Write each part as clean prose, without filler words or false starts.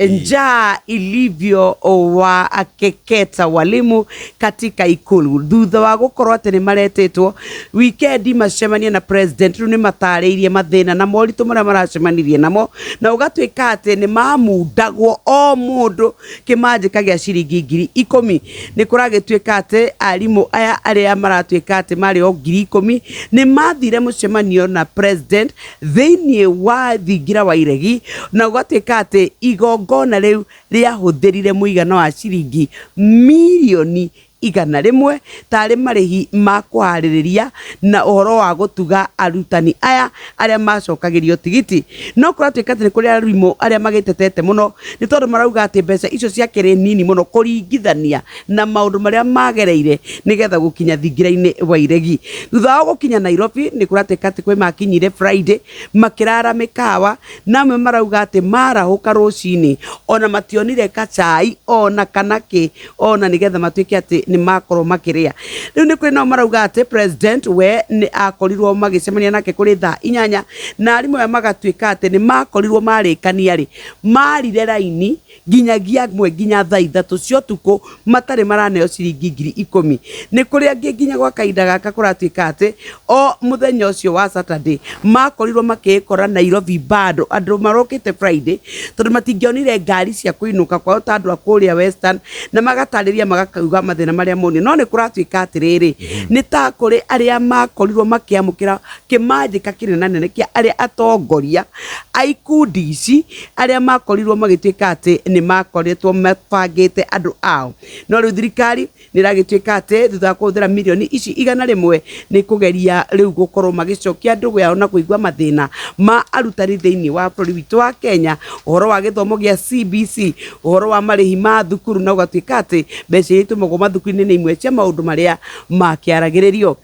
Njaa ilivyo wakeketa walimu katika ikulu thutha wa gukorwo atĩ nĩ maretĩtwo wikendi macemanie na president. Rĩu nĩ matarĩirie mathĩna na moritũ marĩa maracemanirie namo, na ũgatuĩka atĩ nĩ mamundagwo o mũndũ kĩmanjĩka gĩa ciringi 10,000. Nĩ kũragĩtuĩka atĩ arimũ aya arĩa maratuĩka atĩ marĩ o 10,000 nĩ mathire mũcemanio na president thĩinĩ wa thingira wa iregi, na ũgatuĩka atĩ igongona rĩu rĩahũthĩrire mũigana wa ciringi mirioni 100 tarĩ marĩhi ma kũharĩrĩria na ũhoro wa gũtuga arutani aya arĩa macokagĩrio tigiti. No kũratuĩka atĩ nĩ kũrĩ arimũ arĩa magĩtetete mũno, nĩ tondũ marauga atĩ mbeca icio ciakĩrĩ nini mũno kũringithania na maũndũ marĩa magereire nĩgetha gũkinya thingira-inĩ wa iregi. Thutha wa gũkinya Nairobi, nĩ kũratuĩka atĩ kwĩ makinyire Friday makĩrara mĩkawa, na amwe marauga atĩ marahũka rũcinĩ ona mationire kacai ona kana kĩ ona nĩgetha matuĩke atĩ nĩ makorwo makĩrĩa. Rĩu nĩ kũrĩ nao marauga atĩ president we nĩ akorirwo magĩcemania nake kũrĩ thaa 8, na arimũ aya magatuĩka atĩ nĩ makorirwo marĩkania rĩ marire raini nginyagia amwe nginya thaa 3 cia ũtukũ matarĩ maraneo ciringi 10,000. Nĩ kũrĩ angĩ nginya gwa kahinda gaka kũratuĩka atĩ o mũthenya ũcio wa Saturday makorirwo makĩĩkora Nairobi bado andũ marokĩte Friday, tondũ matingĩonire ngari cia kũinũka kwao ta andũ a kũrĩa Western, na magatarĩria magakauga mathĩna marĩa monire. No nĩ kũratuĩka atĩrĩrĩ, nĩ ta kũrĩ arĩa makorirwo makĩamũkĩra kĩmanjĩka kĩnenanene kĩa arĩa atongoria a ikundi ici arĩa makorirwo magĩtuĩka atĩ nĩ makoretwo mabangĩte andũ ao. No rĩu thirikari nĩ ĩragĩtuĩka atĩ thutha wa kũhũthĩra mirioni ici 100 nĩ kũgeria rĩu gũkorwo magĩcokia ndũgũ yao na kũigua mathĩna ma arutani thĩinĩ wa bũrũri witũ wa Kenya, ũhoro wa gĩthomo gĩa CBC, ũhoro wa marĩhi ma thukuru, na ũgatuĩka atĩ mbeca iria itũmagwo mathukuru-inĩ nĩ imwe cia maũndũ marĩa makĩaragĩrĩrio.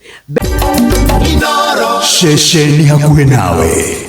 Ceceni hakuhĩ nawe.